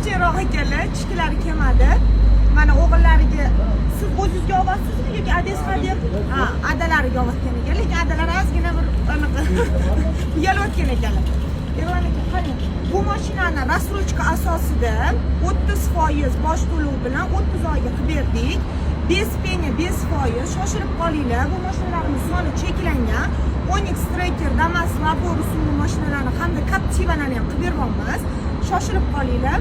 Kichikroq ekanlar, ichkilari kelmadi. Mana, o'g'illariga, siz o'zingizga olyapsizmi yoki adasi hadya? Ha, adalariga olayotgan ekan, lekin adalari ozgina bir anaqa uyalayotgan ekanlar. Erlan aka, qarang, bu mashinani рассрочка asosida 30% bosh to'lov bilan 30 oyga qilib berdik. Без пеня, без foiz. Shoshilib qolinglar, bu mashinalarimiz soni cheklangan. Onix, Tracker, Damas, Labo rusumli mashinalarni hamda Captiva'larni ham qilib beryapmiz. Shoshilib qolinglar.